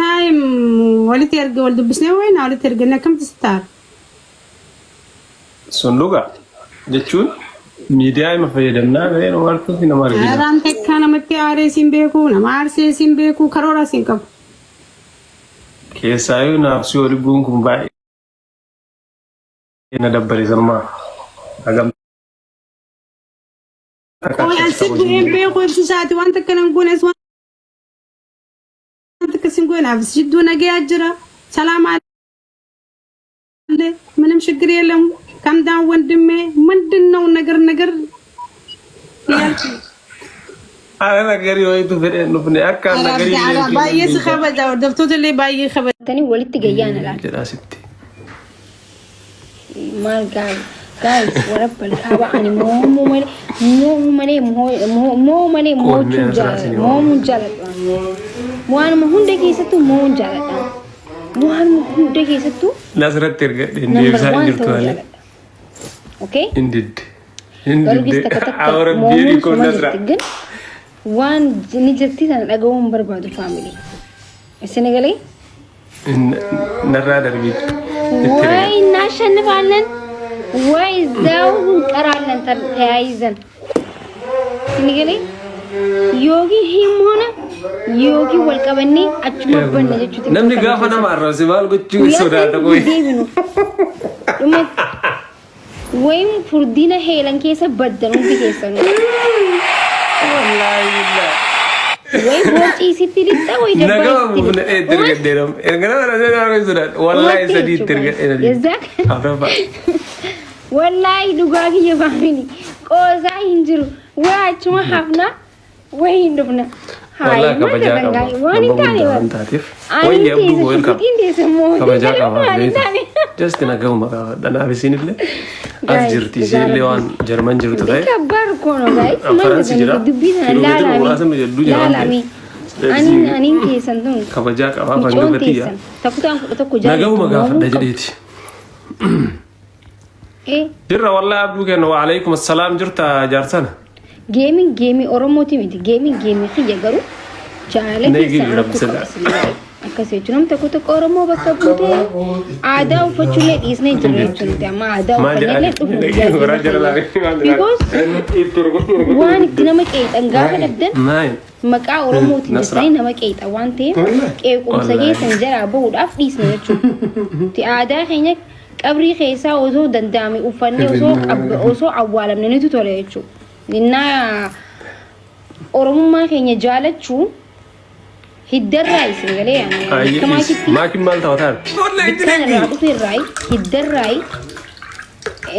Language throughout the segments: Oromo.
time walitti erga wal dubbisnee wayna walitti erganne akkamitti sitti aara? Sun dhugaa jechuun miidiyaa ima fayyadamnaa gareen wartuufi nama argina. Araan takka namatti aaree siin beeku, nama aarsee siin beeku, karoora siin qabu. Keessaayyuu naaf si wali bu'uun kun baay'ee na dabbare sanumaa. Hagam takka Qoy akkatti an si kabaju bu'een beeku ibsu isaati waan takka nan goones waan takka sin goone abs jidduu nagayaa jira. Salaam አለ ምንም ችግር የለም። ከምዳን ወንድሜ ምንድን ነው ነገር ነገር እያልኩ Ana nagarii wayitu fedheen dhufne akka nagarii illee baay'ee si kabaja hordoftoota illee baay'ee kabaja. Tani walitti gayyaan alaal. jedhaa sitti. Maal gaari. Guys, warabbal kaaba ani mo'amuu malee mo'uu malee mo'uu malee mo'achuu jaalladha. Mo'amuu jaalladha. Waanuma hunda keessattuu mo'uun jaalladha. Waanuma hunda keessattuu Nasirratti ergadhe hin number deebisaa hin one jirtu ta'uu malee. jaalladha. Okay? Hin didde. Hin Garuu didde. takka takka Awara mo'amuun biirii koo suma Nasra. jirti ግን waan ni jirti sana dhaga'uu hin barbaadu faamilii. Isin galee? Narraa darbii. ወይ እናሸንፋለን ወይ እዛው እንቀራለን ተያይዘን። Isin galee? Yookiin himmoona yookiin wal qabannee achuma banna jechuuti. Namni gaafa nama arrabse maal gochuu Guyyaa sodaata sanii qoyi. deebinu. Dhuma wayim furdina heelan keessa baddan hundi keessanuu. Wallaahi billaahi. Way boorcii isitti lixxa way dabbaa Nagaa isitti buufna lixxa. itti ergadhee nama. Erga nama arrabse nama sodaata. Wallaahi Dhumatti sadii itti jechuudha. ergadhee na Yezzaa didde. Afraffaa. Wallaahi dhugaa kiyya faamili qoosaa hin jiru. Waa achuma hafna way hin dhufna. Wallaahi Hayi maal kabajaa ta'an qaba. gaa'e waan hin Nama taane guddaa bara. waan taateef. Ani Wayya teessa abduu welcome. shugguxiin teessa immoo Kabajaa qaba waan hin beektu. taane. Just nagahuma gaafadha. Naaf isinillee as Guys, jirti dhugaa isinillee rabbii. waan Jarman jirtu ta'e. Kabbaar kono guys. An Maal Faransi ta'an jira. dubbii sana Kiiloomeetira muraasa laalami. hedduu jira waan Laalami. ta'eef. Aniin aniin teessan tun Kabajaa qabaaf micoon hangafa tiyya. teessan takkutaan 11 jaallattu Nagahuma moomuu gaafadha qabdu. jedheeti. Eh. Jirra wallahi abduu kenna wa alaikum assalaam jirta jaarsana. Geemiin geemii Oromooti miti. Geemiin geemii kiyya garuu jaalala Neegi keessan rabbi arguu sodaa. qaba isin Akkas jechuun namni tokko tokko Oromoo bakka buutee aadaa uffachuullee dhiisnee jirra jechuun nuti amma aadaa Maal jedhaa uffannellee dhufu guyyaa Waraa jala geema laalee maal jedhaa Because waan itti nama qeexan gaafa dhabdan Naayin. maqaa Oromootiin Nasra. jettanii nama qeexa waan ta'eef qeequmsa Wallaahi. keessan jalaa bahuudhaaf dhiisne jechuudha. Nuti aadaa keenya qabrii keessaa osoo danda'ame uffannee osoo osoo awwaalamne nuti tole jechuudha. Innaa Oromummaa keenya jaalachuu hiddarraa isin galee Ayyee akka maakitti Maakiin maal taphataa jirti? bikkaan irraa dhufe irraa hiddarraa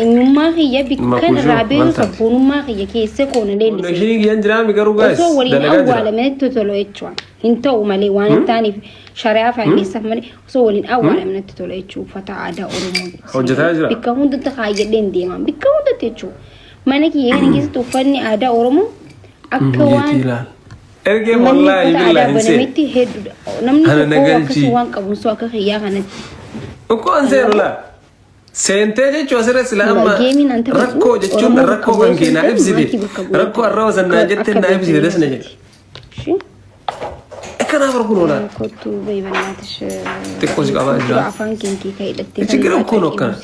eenyummaa kiyya bikkaan Makuushoo irraa maal beeku taate? sabboonummaa kiyya keessa koo na leellise. Konnekshinii kiyyaan jiraami garuu gaayis Osoo waliin dalagaa jira. awwaalamanitti tolu jechuudha. Hin ta'u malee waan hin taaneef shari'aa faalleessaaf malee osoo waliin awwaalamanitti tola jechuudha. Uffata aadaa Oromoo. Hojjetaa jira. Bikka hundatti kaayyadheen deema. Bikka hundatti jechuudha. Mana kiyya kana keessatti uffanni aadaa Oromoo akka waan Yeetii ilaal. Ergee manni wallaahi uffata aadaa billaahi hin seenu. banametti hedduudha. Namni Ana na tokko galchi. akkasii waan qabu osoo akka kiyyaa kanatti. Ukkoo hin seenu laa. Seentee jechuun asirra sila amma Geemiin an taphatu rakkoo jechuun Oromoo rakkoo bakka kan bu'ee kee naa osoo hin ibsite ta'in maatii bakka bu'ee rakkoo arraba san naa akka jette naa ibsite das na jedhe. Ishee Akkanaaf arguun oolaa. kottu bayi bannaatish. Xiqqoo si qabaa jira. Afaan keetii kan hidhattee ችግር እኮ ነው akkana.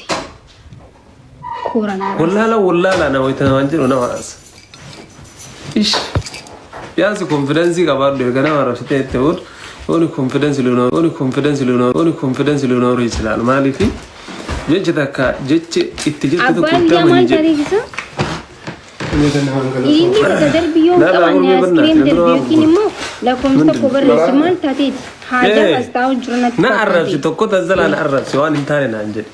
Kooraan Wallaala wallaala na wayita waan jedhu nama arsa. Ish. Biyaansi konfidensii qabaadhu erga nama arrabsitee itti booda ሆነ ኮንፊደንስ ሊኖር ሆነ ኮንፊደንስ ሊኖር ሆነ ኮንፊደንስ ሊኖር ይችላል maaliif jecha takka jechi itti jettu tokko Abbaan itti yaa amani maal jedhe. taatee isa? Ililli takka darbii yoo hin Narraa qabaanne gurmee bannaa, aayiskiriim na darbii dura yookiin immoo lakkoofsa tokko barreessi maal taateeti? Haajaa Ee, as taa'u jiru natti na arrabsi fakkaate. tokko tazzalaa na arrabsi waan hin taane naan jedhe.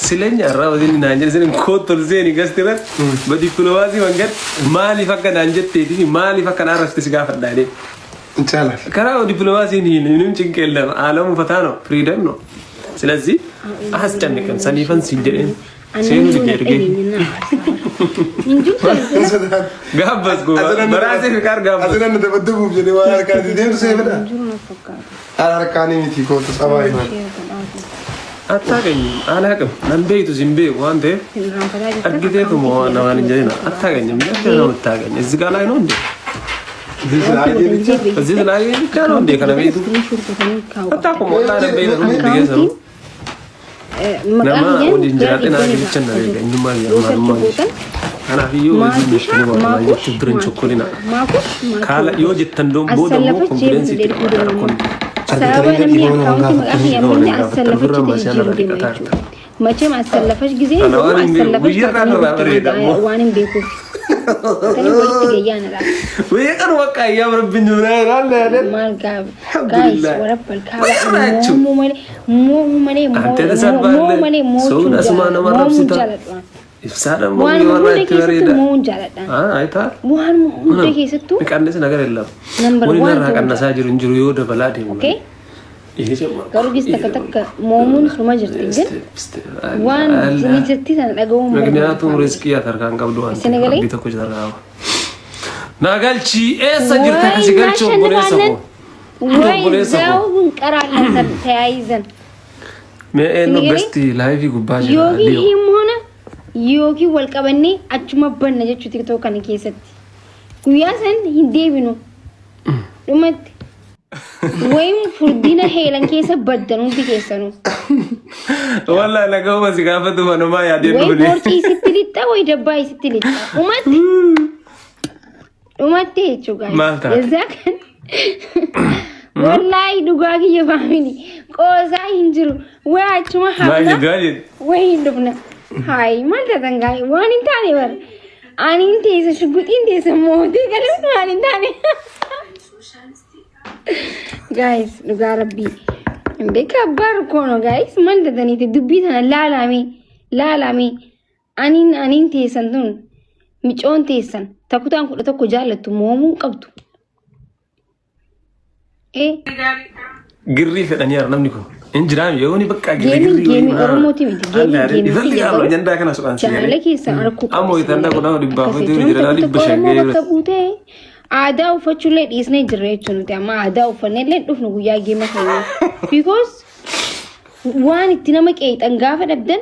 Silenya arraba inni naan jedhe isin koottu ol seeni gasti irratti በዲፕሎማሲ መንገድ maaliif akka naan jetteetii maaliif akka na arrabsite si gaafadha jedhee. ይቻላል። ከራ ዲፕሎማሲ ምንም ጭንቅ የለም። አለሙ ፈታ ነው፣ ፍሪደም ነው። ስለዚህ አያስጨንቅም። ሰኒፈን ሲጀን Annan seenu yoo na ergee dhageenye na hin jiru sana ጋበዝኩ በራሴ ፍቃድ ጋበዝኩ። Asinan dabaddabuuf jedhee waan harkaan deemtu seefedha. hin jiru na fakkaata. Haala harkaanii miti kootu sabaa himan. Ishee godhaatu. አታገኝም። አላቅም ነን ቤቱ ዝም ቤ waan ta'eef Isin irraanfataa jirtan argiteetuma akkaawuntii waan kiyya hin irratti jedhina walitti አታገኝም። ለምን ነው የምታገኝ? እዚህ ጋር ላይ ነው እንዴ? እዚህ ስላየኝ ብቻ ነው እንዴ ከነቤቱ አታውቁም። ወጣ ነበር hundi keessanuu. Maqaa Nama kiyyaan waliin gara jiraadhe naa dhibban jecha na irraa beeka. Eenyummaa yoo kiyya sarchi maalummaa kiyya. gootan Kanaafiyyuu hojii meeshaalee waan jechuuf bira hin chokkolina. Maakush Kaala yoo jettan doon booda immoo Assallafachi konfidensii itti jedhu qabaata rakkoon. Sababa namni akkaawuntii maqaa kiyya Nama namni waliin gaafatan assallafachi ofirraa ta'e maasii jiru irraa deema dhiqataa jechuudha. jirta. Macheem assallafash gisee Ana garuu waan hin beeku. assallafash Guyyaa irraa irraa bareeda ammoo. waan hin beekuuf. Tani walitti gayyaana laata. Guyyaa kan bakka ayyaama rabbiin jiru naa ilaalla yaadeen. Maal gaaf guys Alhamdulillah. warabbal kaaba Weerrachu. moomuu malee moomuu malee Ante moomuu tasabbaalle malee soon moochuun asumaa jaaladha nama moomuun arrabsita. jaaladha. Ibsaadha immoo Waan guyyaa hunda irraa itti keessattuu bareeda. moomuun jaaladha. Ayitaa. Waan hunda keessattuu Miqannis nagar የለም Number Wani one narraa ta'uu qannasaa jiru hin jiru yoo dabalaa deemu. okay ይሄ ጨመርኩ። Garuu gis takka takka moomuun suma jirti ግን waan ni jirti sana dhaga'uun ምክንያቱም barbaada. ሪስኪ አተርካን ቀብዱ አንተ Isin galee? rabbii tokko jira nagalchi eessa jirta kasi galchi obboleessa እናሸንፋለን koo ወይ obboleessa እዛው koo እንቀራለን ተያይዘን። mee eenyu Isin galee? besti laayifii gubbaa jira Yookiin Leo himmoona yookiin wal qabannee achuma banna jechuu TikTok kana keessatti. Guyyaa san hin deebinu. Dhumatti. Wayim furdina heelan keessa baddan hundi keessanuu. Wallahi laga'uma si gaafatu manumaa yaadeen Way dhufne boorcii isitti lixxa way dabbaa isitti lixxa. Dhumatti. Dhumatti jechuudha. Maal taate? Ezaa kan. Wallaahi dhugaa kiyya faamili. Qoosaa hin jiru. Way achuma maal hafna. jedhu maal jedhu Way hin dhufna. Hayi maal taatan gaa'e waan hin taane bara. Ani hin teessa shugguxiin teessa mootii galuun waan hin taane. Guys dhugaa rabbii. Beeka abbaa rukkoono guys maal taataniiti dubbii tana laalame laalame aniin aniin teessan tun micoon teessan takutaan 11 jaallattu moomuu hin qabdu. Eh Girrii fedhanii jira namni kun hin jiraami yoo ni bakka girri Geemiin girrii geemii Oromooti miti. Geemiin geemii ifalli kiyya qabu garuu ajandaa kana su'aan si jaalala galee keessan arguu qaba. ammoo itti kun nama dhibbaa Akkas fi jechuun jira tokko dhibba tokko shan Oromoo gahee bakka buutee aadaa uffachuullee dhiisnee jirra jechuun nuti amma aadaa uffannellee dhufnu guyyaa geema keenya. Because waan itti nama qeexan gaafa dhabdan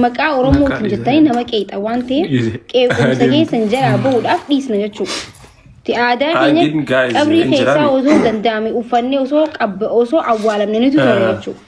maqaa Oromootiin jettanii nama qeexa waan ta'eef qeequmsa keessan jalaa bahuudhaaf dhiisna jechuudha. Ti aadaa keenya Agin guys, qabrii hin keessaa jiraami. osoo danda'ame uffannee osoo qabba osoo awwaalamne nitu tola jechuudha.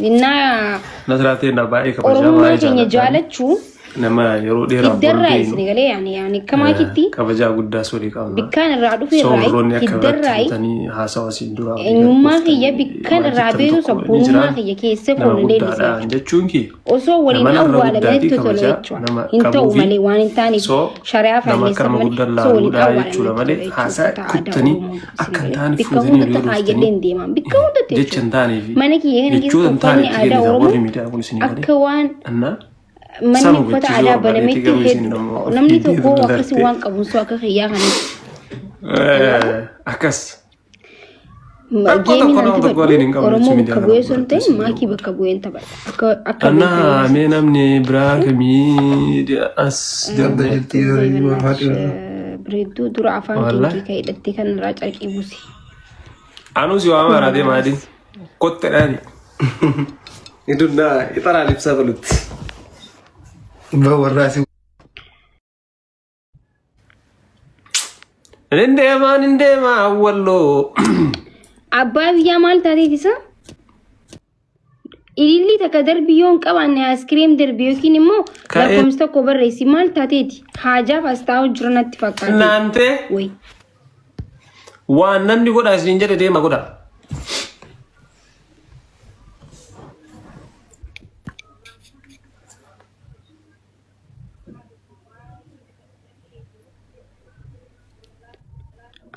Innaa Nasraatiin na baay'ee kabajaa Oromummaa baay'ee keenya jaalladha. jaalachuu Nama yeroo dheeraaf wal hiddarraa beeknu isin galee yaani yaani akkamaatitti kabajaa guddaa solii qabna. bikkaan irraa dhufe Soo irraa warroonni akka biratti hiddarraa bitanii haasawa asiin duraa walii eenyummaa kiyya gad bikkaan dhuftanii irraa maal beeku jettan tokko ni sabboonummaa jiraan. kiyya keessa Nama koon leellisa guddaadha jechuudha. jechuun kiyya Osoo waliin nama narra awwaalamne guddaa fi tola kabajaa jechuudha. nama Hin ta'u qabuu fi malee waan hin taaneef soo shari'aa nama akka faalleessan nama malee guddaa osoo waliin laaluudhaa awwaalamne jechuudha tola malee jechuudha. haasaa Aadaa kuttanii Oromoo akka hin isin taane bikka fuutanii hundatti yoo kaayyadhee dhuftanii hin deeman bikka hundatti jecha hin jechuudha. taanee fi Mana kiyya kana keessa jechoota hin taane uffanni itti aadaa kennitan Oromoo warri miidiyaa kun isinii malee akka waan እና manni Sama uffata gochuu aadaa barbaadeti banametti garuu isin hedduu immoo namni of tokko akkasii darte. waan qabuun soo akka kiyyaa kanatti. Akkas. Rakkoo Geemiin tokko ani nama tokko waliin hin taphadhu qabnu Oromoo jechuun bakka miidiyaa kana bu'ee osoo hin gubbaatti ta'in isin maakii jiru. bakka bu'een taphadha. Akka akka Anna beekanitti. mee namni biraa kamii as Jabba jirtu? jirti yeroo haadhi irra. Bareedduu dura afaan Wallahi. keetii kan hidhattee kan irraa carqii buusi. Anuu si waama raatee maaliin? Kotteedhaani. Idunna ixaraa ibsaa balutti. Ba warraa si Inni deemaa inni deemaa awwalloo. Abbaa biyyaa maal taateet isa? Ilillii takka darbii yoo hin qabaanne aayiskiriim darbii yookiin immoo Ka'ee lakkoomsa tokko barreessi maal taateeti? Haajaaf as taa'u jira natti fakkaate. naantee Wayi. waan namni godhaa isin jedhe deema godha.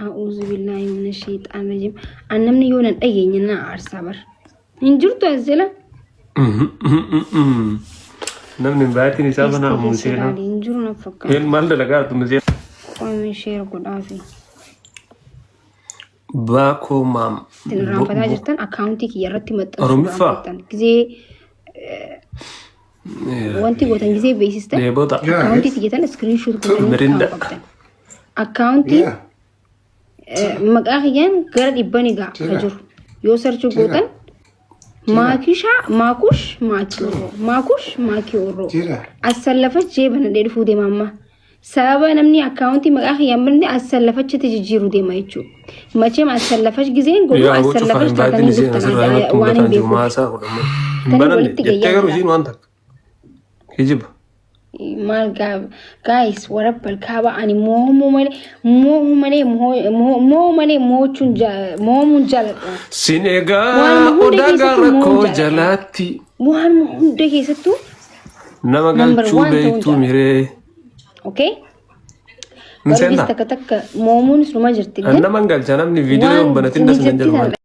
A'uuzu billaahi mina sheexaan rajiim. An namni yoo nan dhageenye na aarsaa bar. Hin jirtu as jala. Namni baay'atiin isaa mana Keessa museenaa. ilaali hin jiru na fakkaata. Maal dalagaa jirtu museen? Qoomii sheer godhaafi. Baakoo maam. Isin irraanfataa jirtan akkaawuntii kiyya irratti maxxansuu Oromiffaa? irraanfattan. Gizee wanti gootan gizee beeksistan Dheebota. akkaawuntii kiyya tana iskiriinshoot gootanii Mirinda. kaa'uu qabdan. Akkaawuntii Yaa. maqaa kiyyaan gara dhibba ni ga'a ka jiru. Yoo sarchi gootan maakishaa maakush maakii orroo maakush maakii orroo Jira. assallafa jee banadhee dhufuu deema amma. Sababa namni akkaawuntii maqaa kiyyaan banate assallafachitti jijjiiruu deema jechuudha. Macheem assallafash gizeen godhu Yaa aboo cufaa assallafash hin baatin taatanii isiin dhuftan asirraa himatti waan mul'ataa hin jiru beekuuf. maasaa godhamu. Hin Tani bananne walitti jettee gayyaa garuu jira. isiin waan takka. Kijiba. Maal gaayis warabbal kaaba ani moohumuu malee moohuu malee moohuu malee moochuun moomuun jaaladha. Sin egaa Waanuma hunda odaa keessattuu gaara moo'uun koo jaaladha. jalaatti Waanuma hunda keessattuu nama number galchuu one ta'uun beektuu jaaladha. miree. Okay? Hin Garuu seentaa? takka takka moomuunis numa jirti. An nama hin galcha namni viidiyoo Waan hin banatin das nan mijatti jedhu sana maal.